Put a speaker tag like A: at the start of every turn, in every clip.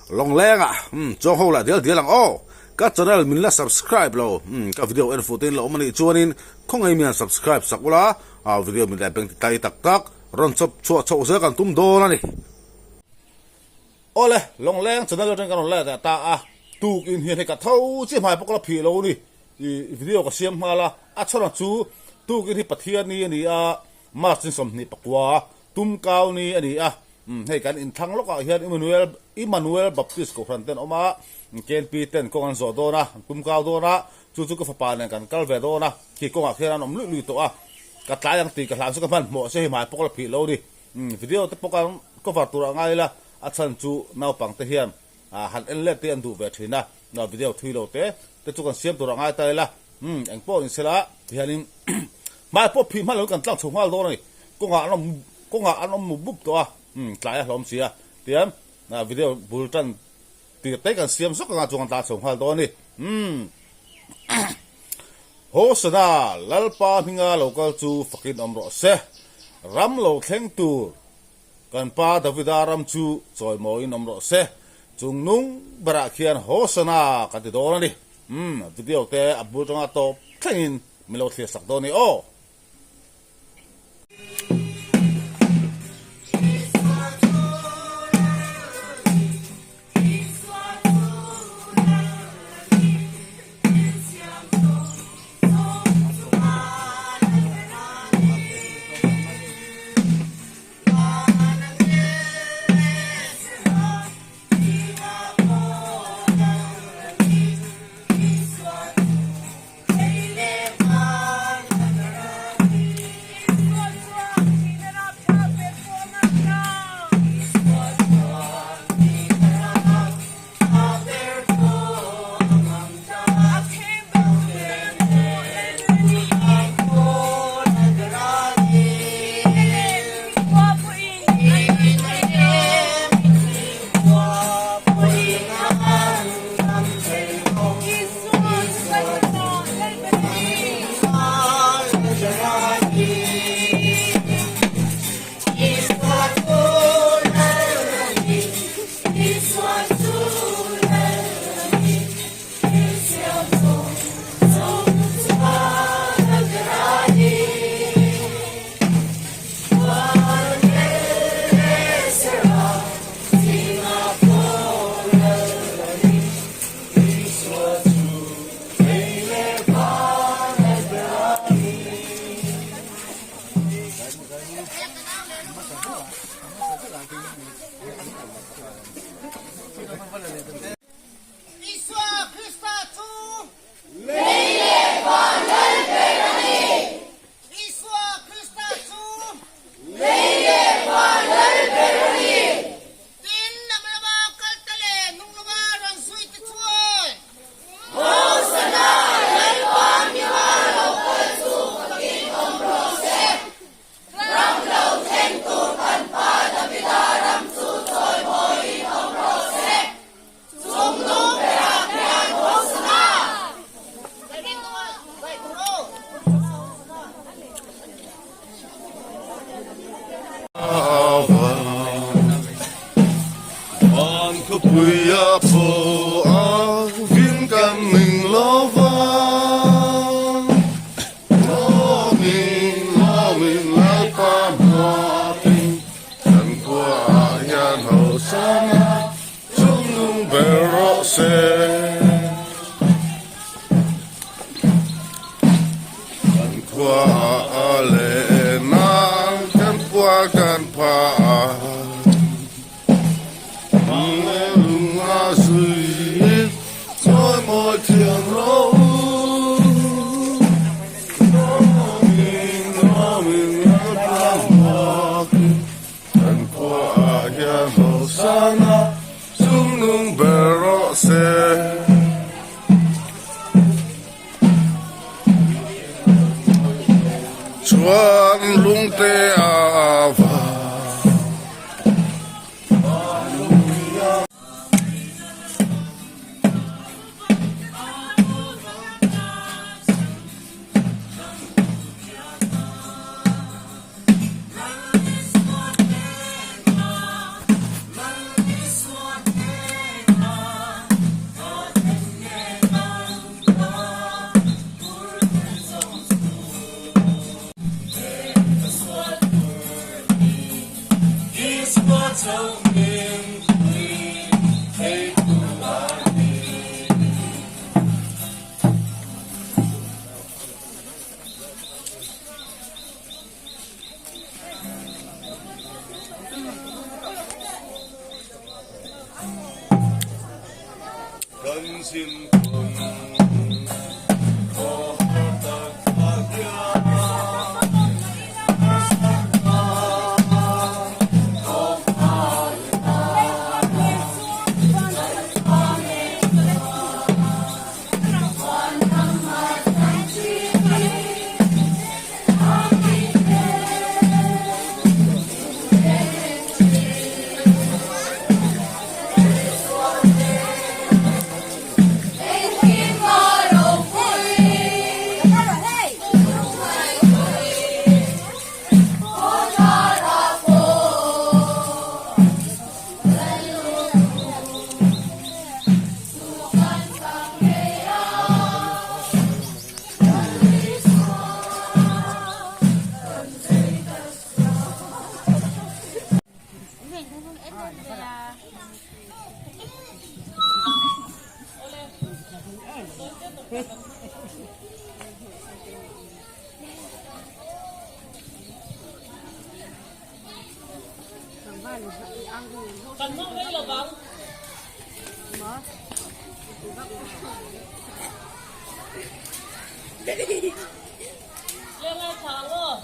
A: Lawngleng ah umm chuang ho lah dial dial ang aw. Ka channel min la subscribe lo umm ka video en fuh te in la awm a nih chuanin khawngaih mian subscribe sak ula ah video min la beng ti tai tak tak rawn chawp chhuah chhoh zel kan tum dawn a ni. Awle Lawngleng channel atang kan rawn la leh ta a tuk in hian hei ka tho chiah hmai pawh ka la phih lo a ni ih video ka siam nghal a a chhan chu tuk in hi Pathian ni a ni a March ni 29 tum kau ni a ni a. Umm hei kan inthlang lawkah hian Immanuel Immanuel Baptist Kohhran ten awm a, KNP ten kawng an zawh dawn a, an tum kau dawn a, chu chu ka fapa nen kan kal ve dawn a, khi kawngah khian an awm luih luih tawh a, ka tlai ang tih ka hlan chu ka hmanhmawh se hei hmai pawh ka la phih lo a ni. Umm video te pawh kan cover tur a ngai ila, a chhan chu naupang te hian han en let te an duh ve thin a, video thui lo te te chu kan siam tur a ngai ta ila, umm engpawh ni sela tihianin hmai pawh phih hman lo in kan tlang chho nghal dawn a ni, kawngah an awm Kawngah an awm mup mup tawh a, umm tlai a hlawm si a, tihian video bul tan tir te kan siam zawk anga chuan kan tla chho nghal dawn a ni. Umm Hosana Lalpa hminga lo kal chu fakin awm rawh se, ram lo thleng tur kan pa Davida ram chu chawimawiin awm rawh se, chung nung berah khian Hosana kan ti dawn a ni. Umm video te a bul tanga tawp thlengin min lo thlir sak dawn a ni aw.
B: Isua Krista chu
C: Lei leh van lal ber a ni.
B: Isua Krista chu
C: Lei leh van lal ber a ni.
B: Tin, lam lama kal te leh nung lama rawn zui te chuan.
C: Hosana, Lalpa hminga lo kal chu fakin awm rawh se. Ram lo thleng tur kan Pa Davida ram chu chawimawiin awm rawh se. Chung nung berah khian Hosana!
D: Van khawpui a phaw a vin kan ning lo vang Lawmin lawmin Lalpa hmuatin kan khua ah hian Hosana chungnung ber rawh se. Kan khua a leh nan kan puar kan pha a Lung a zui chawi mawi thiam ro Lawmin lawmin Lalpa hmuakin kan khua ah hian Hosana chungnung ber rawh se. Chuan lungte a va. zin kawng khawhar tak ah hian harsatna tawk ai a Lalpa nena
E: Kan hmang rei lo vang. Leng ai thla ang aw.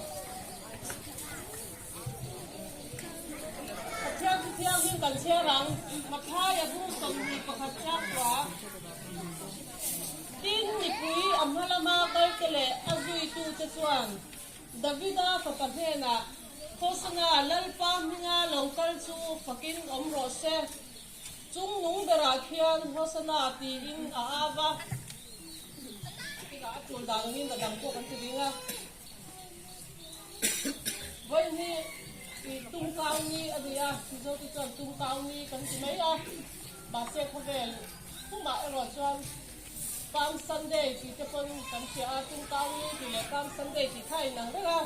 E: Pathian chu thianghlim kan chhiar ang. Mathai a bu 21 chak kua. Tin, mipui a hma lama kalte leh a zuitute chuan Davida fapa hnenah, Hosana, Lalpa hminga lo kal chu fakin awm rawh se. Chung nung berah khian Hosana tiin a au va. Tikah a tul dan angin a dang pawh kan ti ding a. Vawiin hi Tumkau ni a ni a, Mizote chuan Tumkau ni kan ti mai a, mahse khawvel pumah erawh chuan Palm Sunday tih te pawn kan hria a, Tumkau ni tih leh Palm Sunday tih kha a inang reng a.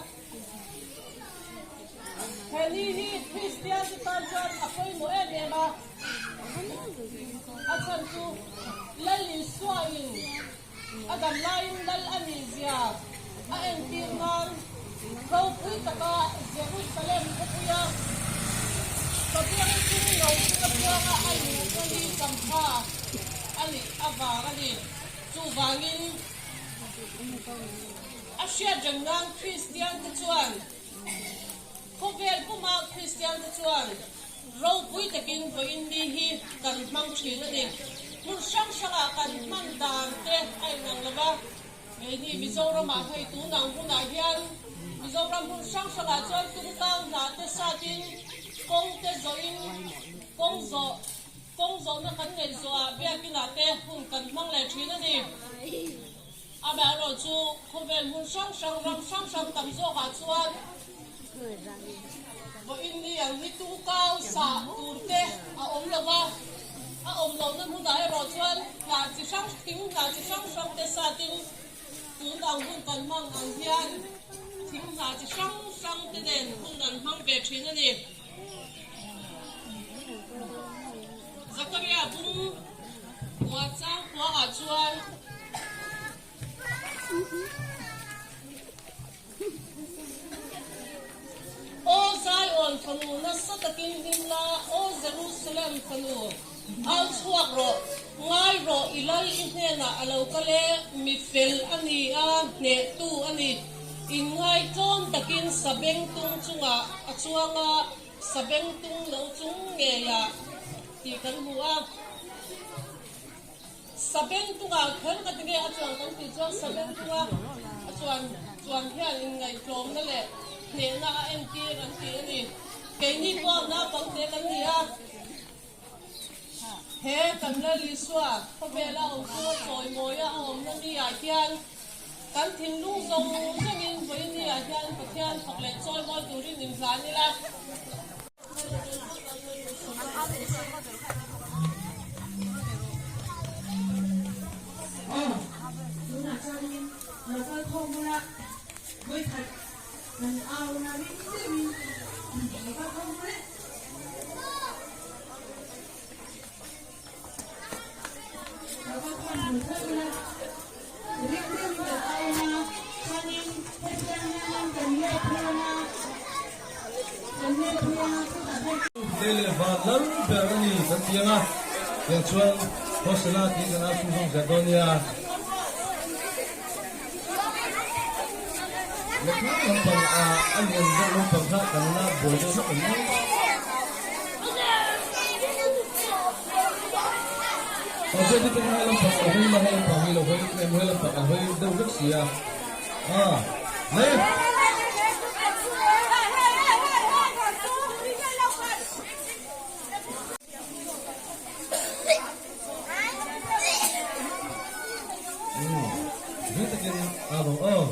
E: He ni hi Kristian te tan chuan a pawimawh em em a, a chhan chu Lal Isuain a dam laiin Lal a nih zia a entir nan ropui taka Jerusalem khawpuia Pabiang chung lo chung apianga a luhna hi champha a nih avang a ni. Chuvangin a hriat reng nan Kristiante chuan khawvel puma Kristiante chuan Ropui takin vawiin ni hi kan hmang thin a ni. Hmun hrang hrangah kan hman dan te a inang lo va, keini Mizoramah hei tunang hunah hian Mizoram hmun hrang hrangah chuan tungkang hna te satin kawng te zawhin kawng zawh kawng zawhna kan neih zawhah biakinah te hun kan hmang leh thin a ni. Amaherawh chu khawvel hmun hrang hrang ram hrang hrang tam zawkah chuan vawiin ni ang hi tungkau sah tur te a awm lo va, a awm lohna hmunah erawh chuan hnah chi hrang thing hnah chi hrang hrang te satin tun ang hun kan hmang ang hian thing hnah chi hrang hrang te nen hun an hmang ve thin a ni. Zakaria bung kua chang kuaah chuan Aw Zion fanu nasa takin hlim la, Aw Jerusalem fanu, au chhuak rawh, ngai rawh, i lal i hnenah a lo kal e, mi fel a ni a, hnehtu a ni, inngaitlawn takin sabengtung chungah a chuang a, Sabengtung lo chung ngeiah tih kan hmu a. Sabengtungah kher ka ti nge a chuan kan tih chuan sabengtunga a chuan chuan hian inngaihtlawmna leh hnehna a entir an ti a ni. Keini pawh naupangte kan ni a. He kan Lal Isua khawvela awm chu a chawimawia a awmna ni-ah hian kan thinlung zawng zawngin vawiin ni-ah hian Pathian fak leh chawimawi turin inhlan ila.
F: Aw, tunah chuanin lo kal khawm bula vawikhat kan auna ring deuhin lo kal khawm bul e. Lo kal khawm bul theuh ila ring deuhin kan auna chuanin hetiang hianin kan let phei a, kan let phei a chutah hian.
G: Lei leh van lal ber a ni kan ti ang a, tiang chuan. Hosana tih kan au chhunzawm zel dawn nia. Lehkha lampang ah a lian deuh lampang kha kan la buai deuh hlek ang. Awzia te pawh helai lampang a hawi la, helai lampang hi lo hawi em, helai lampang an hawi deuh vek si a. Ah, le! Umm, zui takin a rawn aw.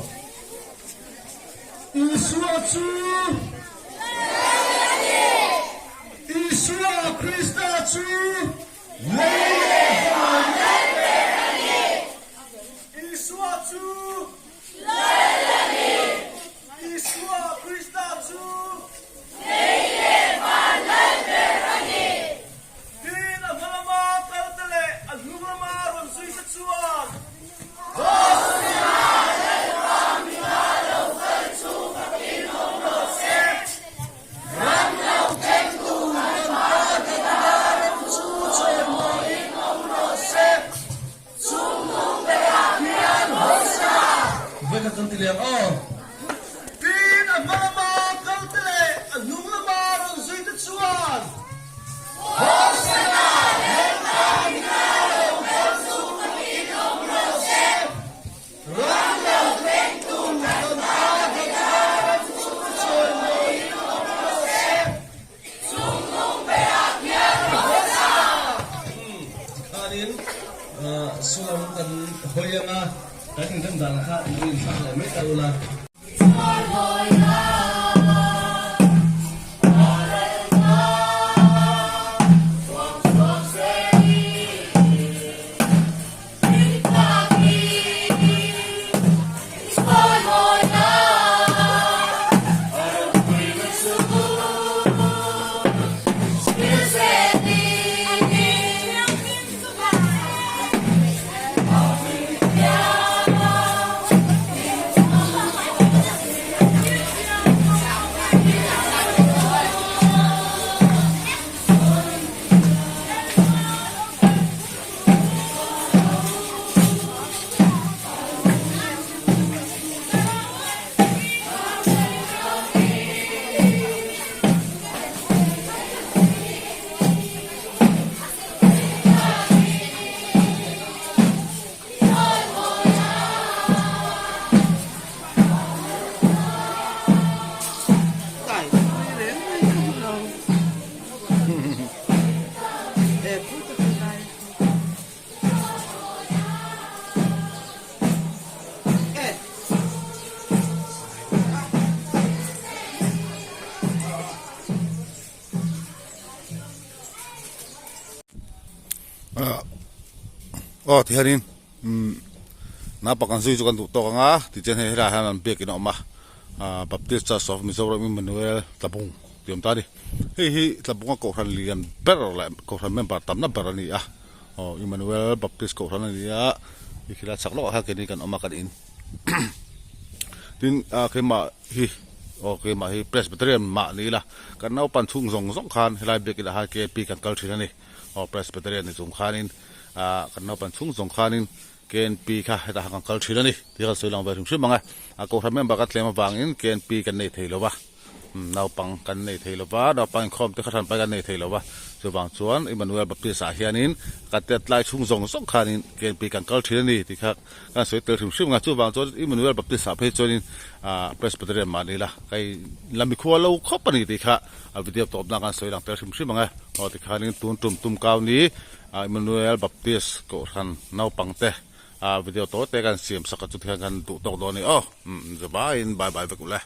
H: Isua chu Isua Krista chu lei leh van Isua chu Isua Krista chu Tin a hma lama kalte leh a hnung lama rawn zuite chuan Tin a hma lama kalte leh a hnung lama rawn zuite chuan Hosana! Lalpa hmingah lo kal chu in awm rawh se. Ram lo thlengtu kan Pa Davida ram chu chawimawiin awm rawh se. Chungnung berah hian Hosana!
G: Tikhanin sulam kan hawi anga kan inrem dan kha in lo inthlak leh mai ta ula.
A: Aw tihianin umm naupang kan zui chu kan duh tawk ang a tichuan hei helaiah hian an biakin a awm a ah Baptist Church of Mizoram Immanuel Tlabung tih a awm ta a ni hei hi Tlabunga kohhran lian ber leh kohhran member tamna ber a ni a aw Immanuel Baptist kohhran a ni a khilai chhak lawkah khan keini kan awm a kan in tin ah keimah hi aw keimah hi Presbyterian mah ni ila kan naupan chhung zawng zawng khan helai biakin ah khan KP kan kal thin a ni. Aw Presbyterian ni chung khanin ah kan naupan chhung zawng khanin KNP kha hetah khan kan kal thin a ni tih kha sawi lang ve hrim hrim ang e. A kohhran member ka tlem avangin KNP kan nei thei lo va, naupang kan nei thei lo va, naupang inkhawm te kha hranpai kan nei thei lo va, chuvang chuan Immanuel Baptist ah hianin ka tet lai chhung zawng zawng khanin KNP kan kal thin a ni tih kha kan sawi tel hrim hrim ang a. Chuvang chuan Immanuel Baptist ah phei chuanin ah Presbyterian mah ni ila ka in la mikhua lo khawp a ni tih kha A video tawpna kan sawi lang tel hrim hrim ang e. Aw tikhanin tun tum tum kau ni Immanuel Baptist Kohhran naupang te a video tawite kan siam sak a chu tikhan kan duh tawk dawn a ni aw. Umm zavain bye bye vek ule.